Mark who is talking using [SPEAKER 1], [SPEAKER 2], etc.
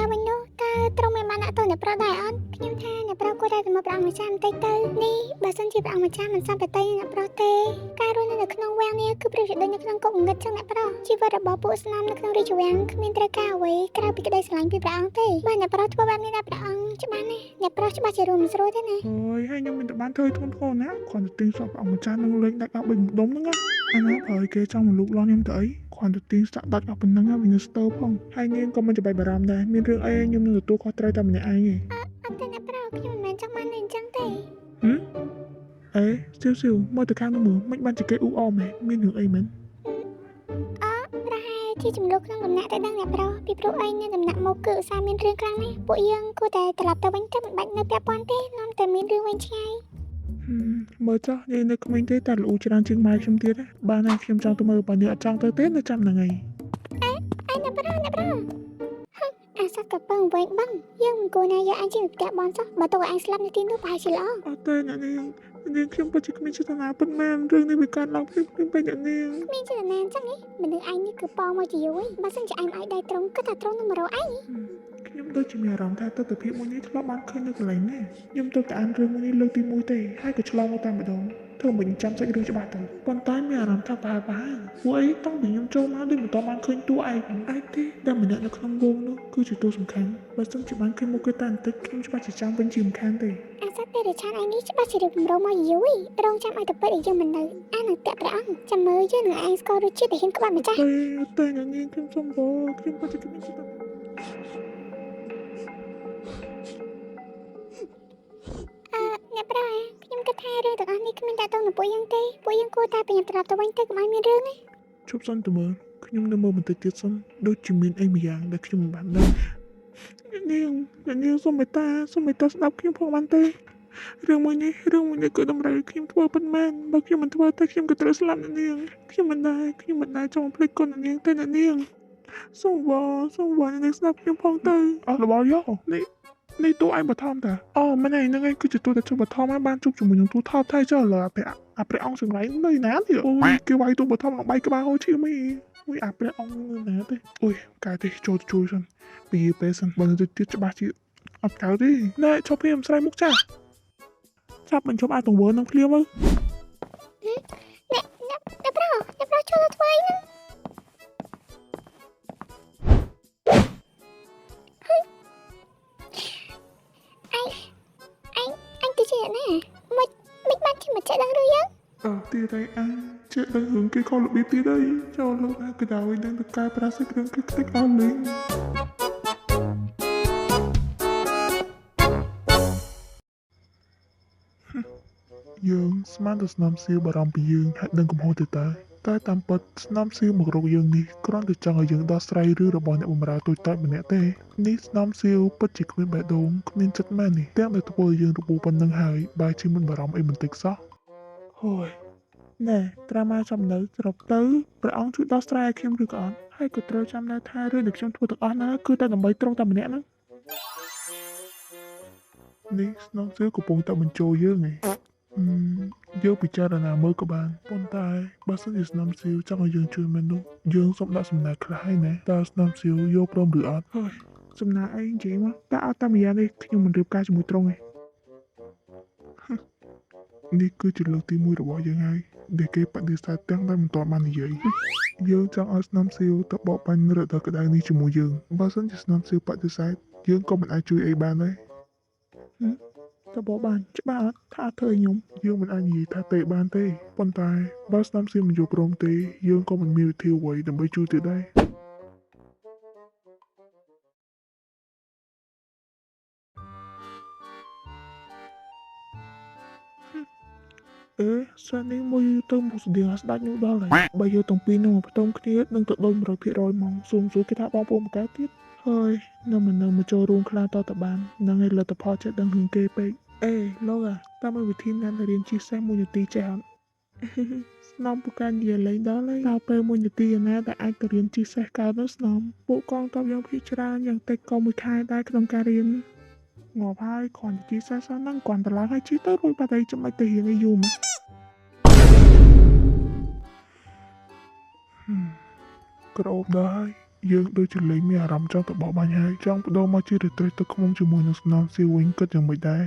[SPEAKER 1] ដែរវិញនោះតើទ្រង់មានបានដាក់ទោសអ្នកប្រុសដែរអត់ខ្ញុំថាអ្នកប្រុសគួរតែទៅមកព្រះអង្គម្ចាស់បន្តិចទៅនេះបើសិនជាព្រះអង្គម្ចាស់មិនសំប្រតិអ្នកប្រុសទេការរស់នៅក្នុងវាំងនេះគឺប្រៀបជាដូចនៅក្នុងគុកងងឹតចឹងអ្នកប្រុសជីវិតរបស់ពួកស្នំនៅក្នុងរាជវាំងគ្មានត្រូវការអ្វីក្រៅពីក្តីស្រឡាញ់ពីព្រះអង្គទេបើអ្នកប្រុសធ្វើបែបនេះដល់ព្រះអង្គច្បាស់ណាស់អ្នកប្រុសច្បាស់ជារួមមិនស្រួលទេណា
[SPEAKER 2] ហើយហើយខ្ញុំមិនបានធ្វើធ្ងន់ធ្ងរណាគ្រាន់តែទាញសក់ព្រះអង្គម្ចាស់នឹងលេងដាច់អស់បីម្ដុំហ្នឹងណាអាណាប្រើឲ្យគេចង់មកលូកលាន់ខ្ញុំទៅអីគ្រាន់តែទាញសាក់ដាច់អស់ប៉ុណ្ណឹងវានៅស្ទើរផងហើយនាងក៏មិនច្បាយបារម្ភដែរមានរឿងអីខ្ញុំនឹងទទួលខុសត្រូវតែម្នាក់ឯងឯង
[SPEAKER 1] អត់ទេអ្នកប្រុសខ្ញុំមិនមែនចង់បានន័យអញ្ចឹងទេ
[SPEAKER 2] ហឹមអេសៀវសៀវមើលទៅខាងនោះមើលមិនបានជាគេអ៊ូអរមែនមានរឿងអីមែន
[SPEAKER 1] អប្រហែលជាចំនួនក្នុងដំណាក់ទៅដឹងអ្នកប្រុសពីព្រោះអីនៅដំណាក់មកគឺឧស្សាហ៍មានរឿងខ្លាំងណាស់ពួកយើងគួរតែត្រឡប់ទៅវិញទៅមិនបាច់នៅពាក់ព័ន្ធទេនាំតែមានរឿងវែងឆ្ងាយ
[SPEAKER 2] ហឹមមើលចុះនាងនៅក្មេងទេតែល្អូច្រើនជាងម៉ែខ្ញុំទៀតណាបានហើយខ្ញុំចង់ទៅមើលបើនាងអត់ចង់ទៅទេនៅចាំហ្នឹងឯង
[SPEAKER 1] អេអ្នកប្រុសអ្នកប្រុសហឹមអាសត្វកពឹងវែងបឹងយើងមិនគួរណាយកអញចេញពីផ្ទះបនសោះបើទុកឲ្យអញស្លាប់នៅទីនោះប្រហែលជាល្អ
[SPEAKER 2] អត់ទេអ្នកនាងនាងខ្ញុំពិតជាគ្មានចេតនាពិតមែនរឿងនេះវាកើតឡើងភ្លាមៗពេកអ្នកនាង
[SPEAKER 1] មានចេតនាអញ្ចឹងឯងមនុស្សឯងនេះគឺប៉ងមកជាយូរឯងបើសិនជាឯងមិនឲ្យដៃត្រង់គិតថាត្រង់នឹងមករកឯង
[SPEAKER 2] ខ្ញុំដូចជាមានអារម្មណ៍ថាទស្សនភាពមួយនេះធ្លាប់បានឃើញនៅកន្លែងណាខ្ញុំទើបតែអានរឿងមួយនេះលើកទី1ទេហើយក៏ឆ្លងមកតែម្ដងធ្វើមិនចាំសាច់រឿងច្បាស់ទៅប៉ុន្តែមានអារម្មណ៍ថាប្រហែលប្រហែលពួកអីតាំងពីខ្ញុំចូលមកដូចមិនទាន់បានឃើញតួឯងឯងទេដែលម្នាក់នៅក្នុងវងនោះគឺជាតួសំខាន់បើសិនជាបានឃើញមុខគេតែបន្តិចខ្ញុំច្បាស់ជាចាំវិញជាមិនខានទេ
[SPEAKER 1] អាសត្វទេរឆានឯងនេះច្បាស់ជារៀបគម្រោងមកយូរឯងរងចាំឲ្យទៅពេទ្យឲ្យយើងមិននៅអានឹងតាក់ព្រះអង្គចាំមើលយើងនឹងឯងស្គាល់រសជាតិដែលហ៊ានក្បាត់ម្ចាស់
[SPEAKER 2] ទេទេអ្នកនាងខ្ញុំសុំបខ្ញុំពិតជាគ្មានចេតនា
[SPEAKER 1] អឺអ្នកប្រុសអាខ្ញុំគិតថារឿងទាំងអស់នេះគ្មានតាក់ទងនឹងពួកយើងទេពួកយើងគួរតែប្រញាប់ត្រឡប់ទៅវិញទៅកុំឲ្យមានរឿងណា
[SPEAKER 2] ឈប់សិនទៅមើលខ្ញុំនៅមើលបន្តិចទៀតសិនដូចជាមានអីម្យ៉ាងដែលខ្ញុំមិនបានដឹងអ្នកនាងអ្នកនាងសូមមេត្តាសូមមេត្តាស្ដាប់ខ្ញុំផងបានទេរឿងមួយនេះរឿងមួយនេះគឺតម្រូវឲ្យខ្ញុំធ្វើពិតមែនបើខ្ញុំមិនធ្វើទេខ្ញុំក៏ត្រូវស្លាប់អ្នកនាងខ្ញុំមិនដែរខ្ញុំមិនដែរចង់បំភ្លេចគុណអ្នកនាងទេអ្នកនាងសូមវសូមវអ្នកនាងស្ដាប់ខ្ញុំផងទៅអស់របស់យោនេះនេះតួឯងបឋមតាអូមែនហើយហ្នឹងឯងគឺជាតួតែជួបបឋមហើយបានជួបជាមួយនឹងតួថបថៃចុះឥឡូវអាព្រះអាព្រះអង្គចង្រៃនៅណាទៀតអូយគេវាយតួបឋមឡើងបែកក្បាលហូរឈាមអីអូយអាព្រះអង្គនៅណាទេអូយកែទេចូលទៅជួយសិនពីពេលសិនបើនៅទៀតច្បាស់ជាអត់កើតទេណែឈប់ព្រាមស្រ័យមុខចាស់ចាប់បញ្ឈប់អាទង្វើនឹងភ្លាមទៅ
[SPEAKER 1] អ្នកអ្នកអ្នកប្រុសអ្នកប្រុសចូលទៅធ្វើអីហ្នឹងហឹមឯងឯងឯងទៅជាអ្នកណាមិនមិនបានជាមិនចេះដឹងរឿងយើង
[SPEAKER 2] អើទៀតហើយអញចេះដឹងរឿងគេខុសរបៀបទៀតហើយចូលលោកណាក៏ដោយនឹងទៅកែប្រាសាច់រឿងគេខ្ទេចអស់លេងយើងស្មានតែស្នំសៀវបារម្ភពីយើងហើយដឹងកំហុសទៅតើតែតាមពិតស្នំសៀវមករកយើងនេះគ្រាន់តែចង់ឲ្យយើងដោះស្រាយរឿងរបស់អ្នកបម្រើទូចតាចម្នាក់ទេនេះស្នំសៀវពិតជាគ្មានបេះដូងគ្មានចិត្តមែននេះទាំងដែលធ្វើឲ្យយើងរបួសប៉ុណ្ណឹងហើយបែរជាមិនបារម្ភអីបន្តិចសោះហូយ ណែត្រាម៉ាចាំនៅស្របទៅព្រះអង្គជួយដោះស្រាយឲ្យខ្ញុំឬក៏អត់ហើយក៏ត្រូវចាំដែរថារឿងដែលខ្ញុំធ្វើទាំងអស់ហ្នឹងគឺតែដើម្បីត្រង់តែម្នាក់ហ្នឹងនេះស្នងសឿកំពុងតែបញ្ចូលយើងឯងអឺយើងពិចារណាមើលក៏បានប៉ុន្តែបើសិនជាស្នំសៀវចង់ឲ្យយើងជួយមែននោះយើងសូមដាក់សំណើខ្លះហើយណាតើស្នំសៀវយកព្រមឬអត់ហើយសំណើអីនិយាយមកតែអត់តាមម្យ៉ាងនេះខ្ញុំមិនរៀបការជាមួយត្រង់ឯងនេះគឺជាលើកទី1របស់យើងហើយ ដែលគេបដិសេធទាំងដែលមិនទាន់បាននិយាយយើងចង់ឲ្យស្នំសៀវទៅបរបាញ់រដូវក្តៅនេះជាមួយយើងបើសិនជាស្នំសៀវបដិសេធយើងក៏មិនអាចជួយអីបានដែរហឹមទៅបរបាញ់ច្បាស់អត់ថាអត់ធ្វើឲ្យខ្ញុំយើងមិនអាចនិយាយថាទេបានទេប៉ុន្តែបើស្នំសៀវមិនយល់ព្រមទេយើងក៏មិនមានវិធីអ្វីដើម្បីជួយទៀតដែរអេសានេះមួយទៅមកស្តៀងអាស្ដាច់នោះដល់ហើយបើយកទាំងពីរនោះមកផ្ទុំគ្នានឹងទៅដូច100%ហ្មងស៊ូមស៊ូគេថាបងប្អូនមកកើតទៀតហើយនៅមិននៅមកចូលរួមខ្លះតតបាននឹងឲ្យលទ្ធផលចេះដឹងរឿងគេពេកអេលោកអាតាមវិធីណាដែលរៀនជិះសេះ1នាទីចេះអត់ ស្នំពូកែនិយាយលេងដល់ហើយដល់ពេល1នាទីឯណាដែលអាចទៅរៀនជិះសេះកើតនោះស្នំពួកកងតបយ៉ាងភាគច្រើនយ៉ាងតិចក៏1ខែដែរក្នុងការរៀនងាប់ហើយគ្រាន់តែជិះសេះសោះហ្នឹងគ្រាន់តែឡើងហើយជិះទៅរួចបាត់ហើយចាំបាច់ទៅរៀនអីយូរមក ក្រអូបដល់ហើយ យើងដូចជាលែងមានអារម្មណ៍ចង់ទៅបោះបាញ់ហើយចង់បដូរមកជារាត្រីទឹកឃ្មុំជាមួយនឹងសំណំសៀវវិញគិតយ៉ាងម៉េចដែរ?